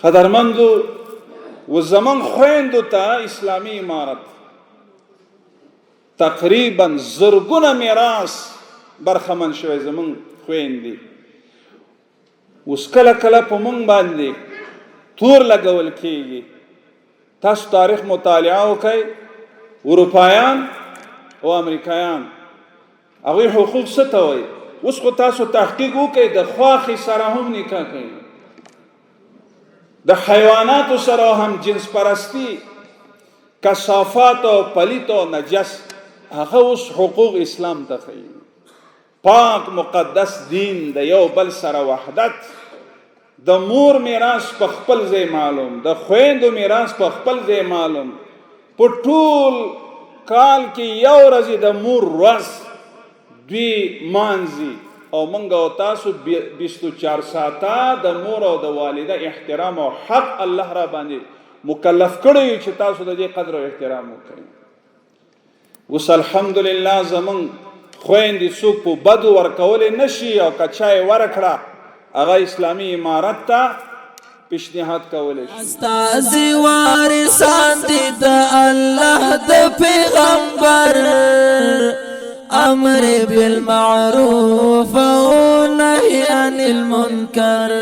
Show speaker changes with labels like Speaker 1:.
Speaker 1: قدرمندو، و زمون خویندو ته اسلامي امارت تقریبا زرګونه میراث برخمن شوی. زمون خویندې اوس کله کله په مونږ باندې تور لګول کیږي. تاسو تاریخ مطالعه وکړئ، اروپایان او امریکایان هغوی حقوق څه ته وایي؟ اوس خو تاسو تحقیق وکړئ، د خواښې سره هم نکاح کوي، د حیواناتو سره هم جنس پرستی، کثافات او پلیت او نجس. هغه اوس حقوق اسلام ته ښیي. پاک مقدس دین د یو بل سره وحدت، د مور میراث په خپل ځای معلوم، د خویندو میراث په خپل ځای معلوم. په ټول کال کې یو ورځ د مور ورځ دوی مانځي او مونږ او تاسو 24 ساعته د مور او د والده احترام او حق الله را باندې مکلف کړی چې تاسو د دې قدر او احترام وکړئ. اوس الحمدلله زمونږ خویندې څوک په بدو ورکولی نشي، او که چا یې ورکړه، هغه اسلامي امارت ته پیشنهاد کولی شي.
Speaker 2: استاد وارثان دي د الله د پیغمبر، امر بالمعروف او نهي عن المنکر.